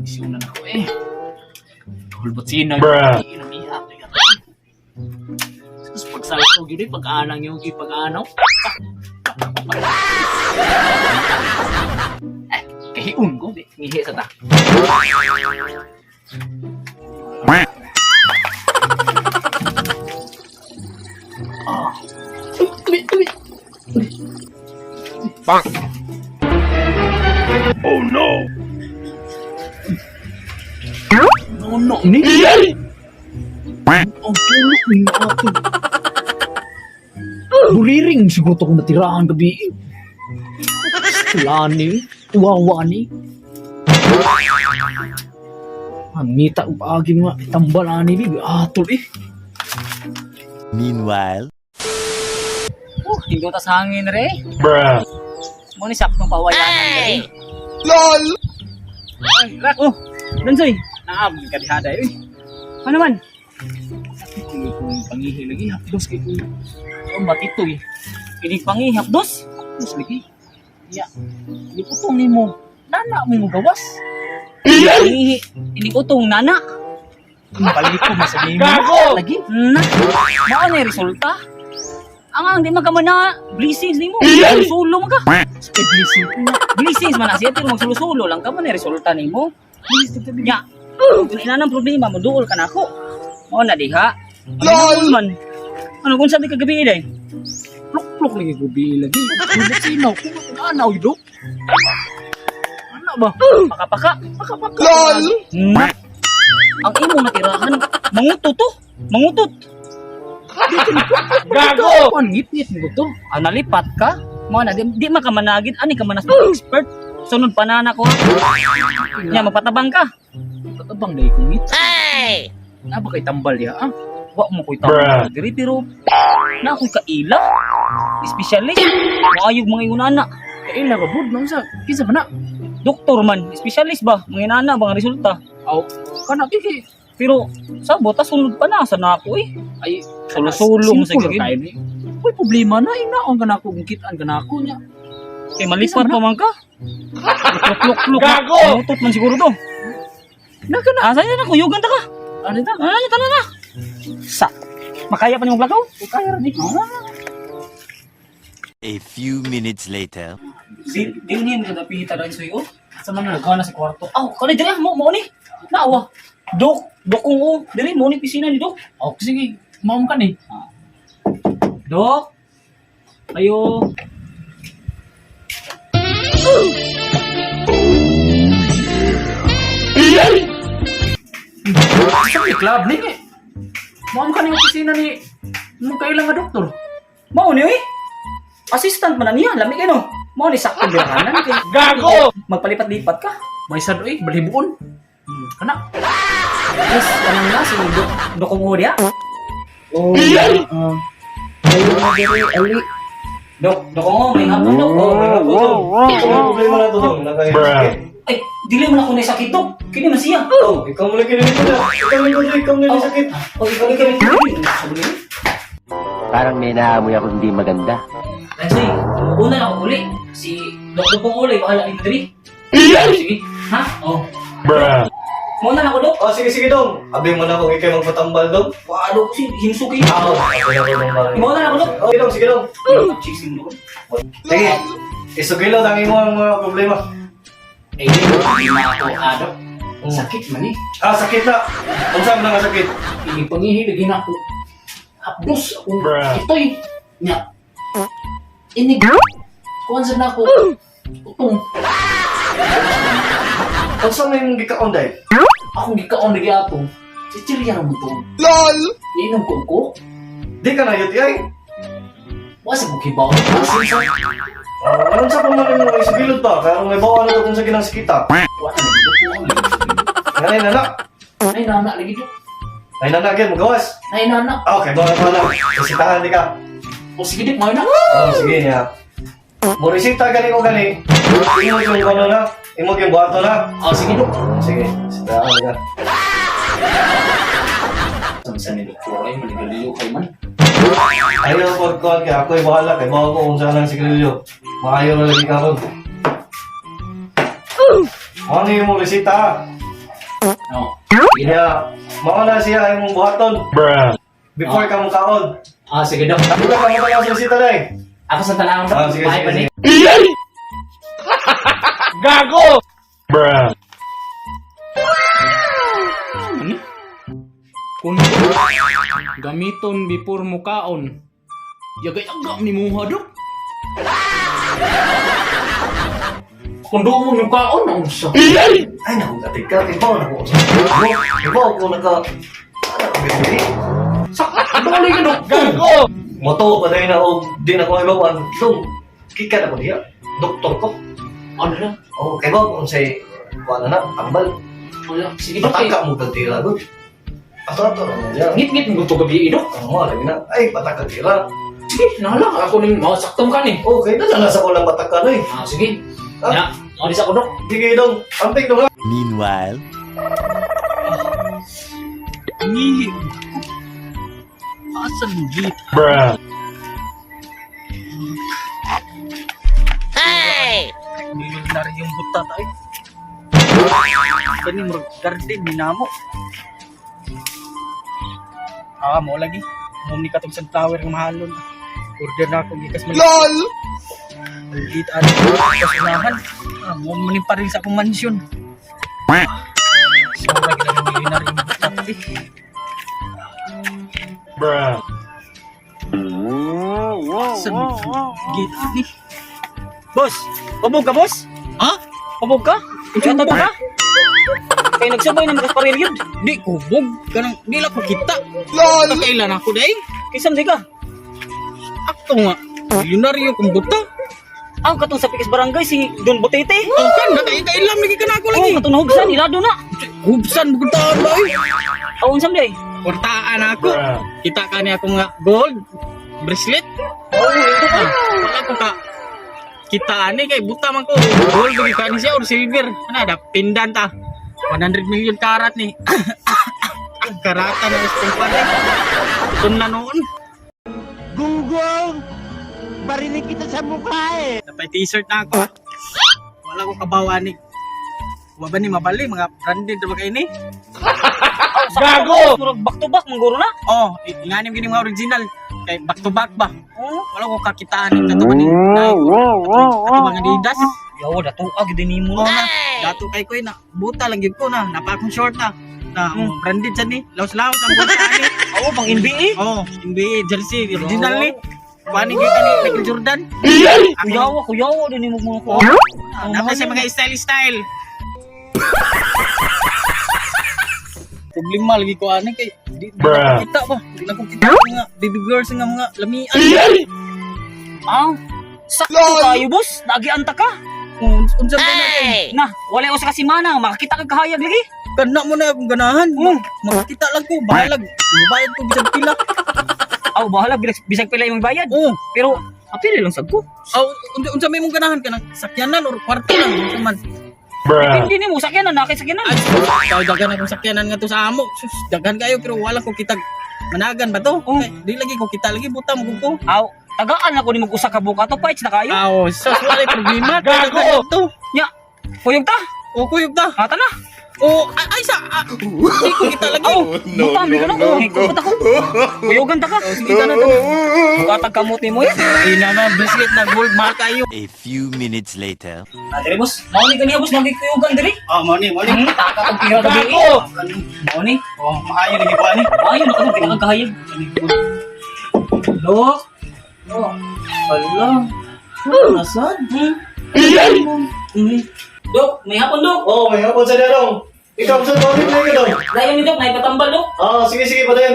Isiunan ako eh. Hulbot sinag. Iinom niya. Tapos pagsalit ko gini, pag-aanang yung pag-aanaw. Kahiun ko, ngihi sa ta. Bang! Oh no! No, ni. Ang tulog ni natin. Buliring siguro kung natirahan gabi. Tulani, tuwawani. Amita upagi mga tambalani bibi. Tol eh. Meanwhile, Tingko ta sa hangin re. Bruh. Mo ni saktong pawayanan re. LOL! Ay, rak oh. Dansoy, naab ka dihada eh. Ano man? Sakit ko kung pangihi lagi. Hapdos kay kung Ang batitoy. Ini pangihap dos. hapdos lagi. Ya. Hindi ko itong nimo. Nana mo gawas. Ini utong nana. Balik ko masabihin mo. Gago! Lagi. Na. Mao ni resulta. Ang di magamana blessings nimo. Sulo mo ka. Stabilising ko na. Blessings man siya pero magsulo-sulo lang ka man ni resulta nimo. Nya. Ina nang problema mo duol ka nako. Mao na diha. LOL man. Ano kung sabi kagabi day? Pluk-pluk lagi ko lagi. Hulbot sinaw. Kung anaw yun. Ano ba? Paka-paka. LOL! Na. Ang imo natirahan mangutot to. Mangutot. Gago! Ang ngit-ngit mo to. Nalipat ka? Mo na di makamanagin ani ka manas expert. Sunod panana ko. Nya magpatabang ka. Tatabang na ikong ngit. Ay! Naba kay tambal ya ah. Wa mo koy Bruh. tawo diri pero na koy kaila. Specialist. Maayog mga ingunana. Kaila ka bud nang sa kinsa man na. Doktor man, specialist ba? Mga inana ba nga resulta? Aw, kana kiki. Pero sa botas sunod pa na sa nako eh. Ay, Sulo-sulo mo sa simple gigid. kayo ni. Uy, problema na inaon ka na ako kung kitaan ka na ako niya. Kay malipat pa man ka. Luk-luk-luk. Gago! Mutot man siguro to. Naka na. Asa na kuyugan ta ka? Ano ta? Ano tala na? Sa makaya pa nimo lagaw? O kaya rin ito. a few minutes later. Di ni mo napihita rin suyo. Sa man na nagawa na sa kwarto. Aw, kani diri mo ni. Naawa. Dokong o. Diri mo ni pisina ni Dok. O, sige. Maum ka ni. Dok. Ayo. Sa may club ni. Maum ka ni opisina ni. Mong kailang nga doktor. Mao ni oy. Assistant man na niya, lami kay no. Mao ni sakto birahanan kay. Gago! Magpalipat-lipat ka. May sad oy, balibuon. Kana. Yes, anong na si Dokong o dia? Oh, Dokong o, may hapon Dok. Oh, may hapon Dok. Ano problema na to, Dong? Bruh. Ay, dili mo na ko na sakit Dok. Kini man siya. Oh, ikaw mo lang kinito na. Ikaw mo lang sakit. Oh, ikaw ni kami. Sabi niyo. Parang may naamoy ako hindi maganda. Kasi, una na ako uli. Si Dokong uli, bahala ni Madri. Sige. Ha? Oh. Bruh. Muna na ako Dok. Oh, sige, Dong. Abi mo na kung ikaw magpatambal, Dong. Paano ko si Hinsuki? Ah, okay na, Dong. Muna na ako Dok. Oh, sige, Dong. Chisin Dok. Sige. Isugilo, tangi mo ang mga problema. eh, hindi na ako adok. Sakit man eh. Ah, sakit na. Kung saan na nga sakit? Ipangihili gina ako. Hapdos ako. Bruh. Ito'y. Nya. Inig. Kuhan sa na ako. Utong. Kung saan mo yung gikaon, Day? Akong gikaon lagi atong. Chichirya naman to. LOL! Inom ko. Di ka na UTI. Wasa mo kibaw. Masin sa. Anong sa pamanin mo isugilod pa? Kaya kung may bawa na kung sa ginang sikita. Wala na dito. Nanay, nana. Ay nana lagi dito. Ay, nana, again, magawas. Ay nana. Ah, okay, mga na. Isitahan di ka. O sige dik mo na. Oh, sige niya. Morisita gani ko gani. Imo yung ano na. Imo yung buhato na. O sige dok. Sige, isitahan di ka. Samsa ni doktor ay maligaliyo kay man. Ayaw pagkuhan kaya ako'y bahala kay bawa ko kung saan ang sigarilyo. Maayaw na lagi ka ron. Ano yung resita? Oh. Kaya, mauna siya yung buhaton. Before ka mong kaon. Ah, sige dok. Di ba ka mo sa resita na eh? Ako sa tanang dok. Ah, sige, Bahay sige, pa ni. sige. Gago! Ano? Kung gamiton before mo kaon. Yagay-agam ni Muha, Dok. Kung doon mo yung kaon, ang sa. Ay, naku, gatig ka. Ibaw na ko. Ibaw ko naka... Ano ko bibili? Balik ka, Dok. Gago! Moto pa dahil na o di na ko ibawan. So, kika na ko diya. Doktor ko. Ano lang? O, kay ba kung say... Wala na, tambal. Wala. Sige, Dok. Pataka mo tira doon. Ato naman niya. Ngit-ngit mo ito gabi, Dok. Ang mga lagi na, ay, pataka tira. Sige, nahala. Ako nang masaktan ka ni. Okay, na nasa ko lang pataka na eh. Ah, sige. Ah. Ya, alis ako, Dok. Sige dong, amping dong ha. Meanwhile, Ni... Asan mo, Git? Milyonary yung buta tayo. Kani mo garden ni namo. Ah, mo lagi. Mo ni katong sunflower ng mahalon. Order na ako gikas man. LOL! Lit ano kasunahan. Ah, mo man pa rin sa akong mansion. So lagi na milyonary yung buta tayo. Saan git ni? Boss, pabog ka, boss? Ha? Pabog ka? Ikaw ka? Kaya nagsabay na makasparil yun. Di, kubog. Ganang, di lang ko kita. LOL! Kakailan ako, day. Kisam di ka? Ako nga. Milyonaryo kong buta. Ang katong sa Pikas Barangay si Don Botete. Ang kan, nakailan lagi ka na ako Oh, lagi. katong nahugsan ilado na. Hubsan, bukuntaan ba eh? Awon samday. Portaan ako. Kita ka niya ako nga gold. Bracelet. Oh, ito ka. Wala ko ka. Kita ni kay buta man ko. Gold bagi ka ni siya or silver. Ano ada pindan ta. 100 million karat ni. Ang karata na gusto pa rin. Doon na noon. Gunggong! Barinig kita sa mukha eh! Napay t-shirt na ako. Wala ko kabawan ni. Waba ni mabali mga branded na ba ini? Gago! Murag back to back mangguro na. Oh, inganim gini mga original. Kay back to back ba? Oh, Wala ko kakitaan ni katawan ni. Ato mga Adidas. yawa dato ag din mo Oo na. na. Dato kay ko na. Buta lang gyud ko na. Napa akong short na. Na branded sa ni. Laos-laos ang buta ni. Oo, pang NBA. Oh, NBA jersey original ni. Kuanin gyud ni Michael Jordan. Kuyawa din mo mo ko. Napay sa mga style. Problema lagi ko ani kay di na kita ba? Di na ko kita mga baby girls nga mga lamian. Ah, sakto kayo boss. Nagian ta ka. Unsa ba natin? Na, wala ko sa kasimana, makakita kag kahayag lagi. Kana mo na akong ganahan. Makakita lang ko, bahalag. Mubayad ko bisag pila. Aw, bahala bisag pila yung bayad. Oh, Pero apil lang sad ko. unsa may mong ganahan ka ng sakyanan or kwarto lang unsa man. Hindi nimo sakyanan na kay sakyanan. Ay, kay dagan akong sakyanan nga to sa amo. Sus, dagan kayo pero wala ko kitag managan ba to? Kay, di lagi ko kita lagi buta mo ko. Aw, tagaan ako ni mag-usa ka buka to fights na kayo. Aw, sus wala problema. Gago to. Nya, kuyog ta. O kuyog ta. Ata na. O ay sa di ko kita lagi. Aw, buta mi ko na. Ikot ako. Kuyogan ta ka. Sige ta na to. Bukatag kamot nimo eh. Ay naman bracelet na gold mahal kayo. a few minutes later. Dire boss, mao ni kaniya boss magikuyogan dire. Mo ni. Taka kag pira gabi. Mao ni. Oh, maayo ni ko ani. Ayo na ka pinakagahayag. Dok. Oh, ala. Nasaan? Dok, may hapon dok. Oh, may hapon sa darong. Ikaw sa tawid na ikaw. Dayon ni dok, naipatambal dok. Ah, sige, padayon.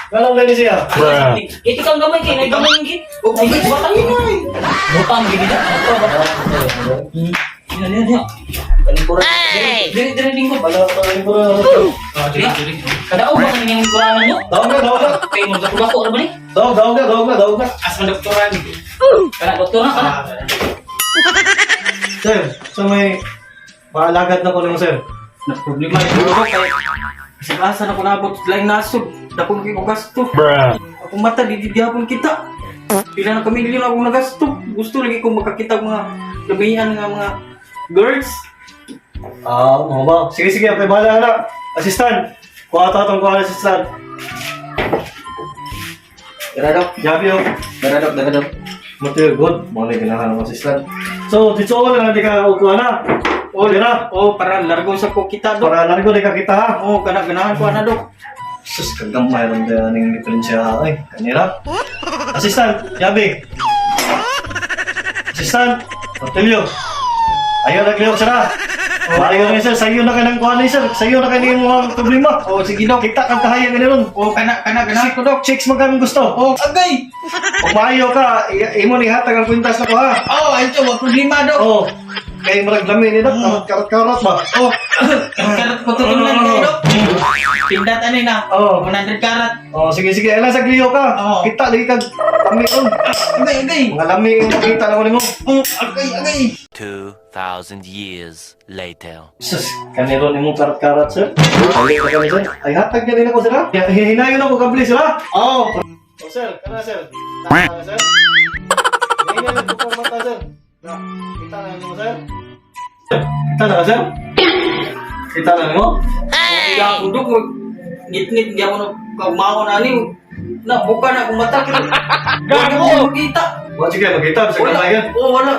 Ganang gani siya. Iti kang gamay kay naggamay yung git. Ay, bata yun ay. Buta mo gid dok. Yan. Dire lingkod. Kada uba ka ning kuranan mo. Daw na. Kay mo sa ko ra ba ni? Daw na. As doktoran. Kana doktor na kana. Sir, so may maalagad na ko lang, sir. Na problema ni ko kay sa asa na ko nabot lain nasod. Dako kay ko gasto. Ako mata di hapon kita. Pila na kamilyon ako nagasto. Gusto lagi ko makakita mga lamihan nga mga Girls? Mga ba? Sige, sige, okay, bahala na. Assistant, kuha ito itong kuha assistant. Daradok. Jabi oh. Daradok. Mati good. Mga na ganahan ng assistant. So, dito ko lang, hindi ka kuha na. O, di na. Oh, para largo sa ko kita, Dok. Para largo, di ka kita ha. Oh, ganahan ko na, Dok. Sus, kagam mayroon din ng diferensya. Ay, kanila. Assistant, Jabi. Assistant, Otelio. Ayaw na kayo, sir. Ayaw na, sir. Sa'yo na kayo ng kuha na, sir. Sa'yo na kayo ng mga problema. Oh, sige, Dok. Kita kang kahaya ka ron. Oh, ganahan ko, Dok. Chicks mo kami gusto. Oh, agay. Kung maayo ka, imo ni hatag ang kwintas na ko ha. Oh, ito, wag problema, Dok. Oo. Kaya marag lamin nila, karat-karat ba? Oh, karat po tutulungan kayo, Dok. Pindat ano na? Oo. 100 karat. Oh, sige, sige. Alam sa gliyo ka. Oo. Kita, lagi kag lami ron. Agay. Mga lami yung makita na ko mo. Oh, agay. 2,000 years later. Sus, kaniro ni mo karat-karat, sir. Ay, ka kami, sir. Ay, hatag niya rin ako, sir, ha? Hihinayon ako, kabli, sir, ha? Oh, Oh, sir. Kana, sir. Tama, sir. Hihinayon ako pang mata, sir. Kita na niyo, sir. Kita na ka, sir? Kita na niyo? kaya ako, Dok. Ngit-ngit, di ako na kaumaon na ni. Nabuka na akong mata. Gago ko makita. Wala, sige, magkita. Sa Wala. kamay yan. Oh, wala.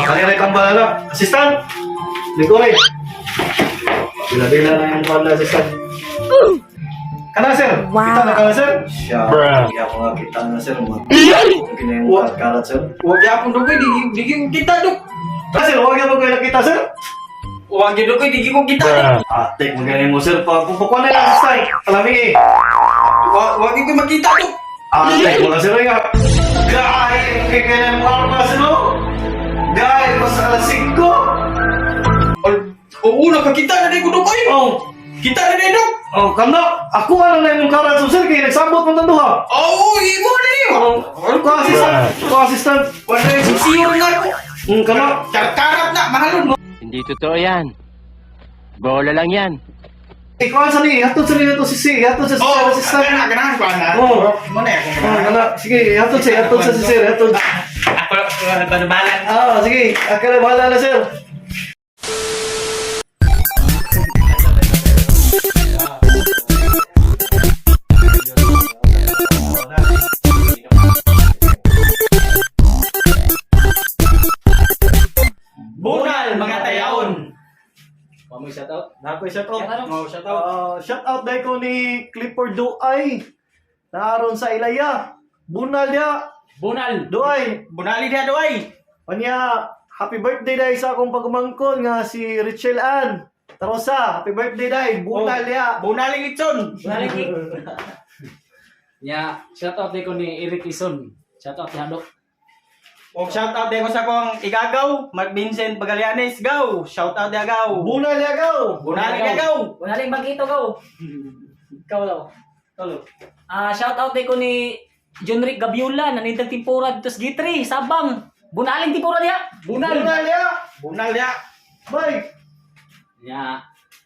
Kanina kang balala. Assistant! Ligore! Bila-bila na yung pala, assistant. Kana, sir? Kita na ka na, sir? Siya. Hindi ako nga kita na, sir. Hindi na yung karat, sir. Huwag ako, Dok. Di ko kita, Dok. Ah, sir, huwag yung magkaya nakita, sir. Huwag yun, Dok. Di ko kita. Ate, magaling mo, sir. Pagpupukuan na yung assistant. Alami eh. Huwag ko makita, Dok. Ate, mga sir, nga. Gay, kaya mo armas, no? Gay, mas alas 5. Oo, nakakita na din ko, Dok. Ay, Oh, kita na din, Dok. oh, kanda. Ako ano na yung karat, sir. Kaya nagsabot mo tanduha. Oo, imo na niyo. Ano ko assistant? Ko assistant. Wala yung sisiyo nga ako. Kana. Karap na, mahalon mo. Hindi totoo yan. Bola lang yan. Ikaw sa ni, hatod sa ni to si hatod sa Oh, assistant. ganahan ko na. Oo. Mo na ako. Kana, sige, hatod sa si sir, hatod. Ako balan. Sige, akala bahala na sir. Bunal, mga tayaon. Mo shout out. Nakoy shout out. Mau shout out. Shout out dai ko ni Clifford Duay. Naaron sa Ilaya. Bunal dia. Bunal. Duay. Bunali dia doy. Panya, happy birthday dai sa akong pagumangkon nga si Richel Ann Tarosa. Happy birthday dai. Bunal dia. Bunali litson. Bunal lagi. Ya, shout out din ko ni Eric Ison. Shout out ni Hado. O shout out din ko sa kong igagaw, Mark Vincent Bagalianes, go. Shout out dia go. Bunal dia go. Bunali dia go. Bunaling Bagito go. Ikaw daw. Tulo. Shout out din ko ni Junrick Gabiula, nanitag tipura dito sa G3, Sabang. Bunaling tipura dia. Bunal. Bunal dia. Bunal dia. Bye. Ya.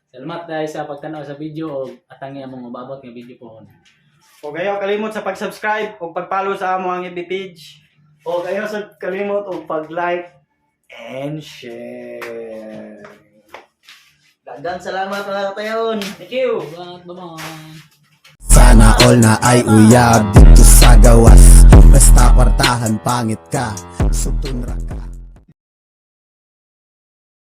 Salamat dahil sa pagtanaw sa video o atang among mababot nga video po. O gayo kalimot sa pag-subscribe o pag-follow sa among FB page. O kayo sa kalimot o pag-like and share. Dagan salamat mga katayon. Thank you. Bye-bye. Sana all na ay uyab dito sa gawas. Basta kwartahan pangit ka, sutunra ka.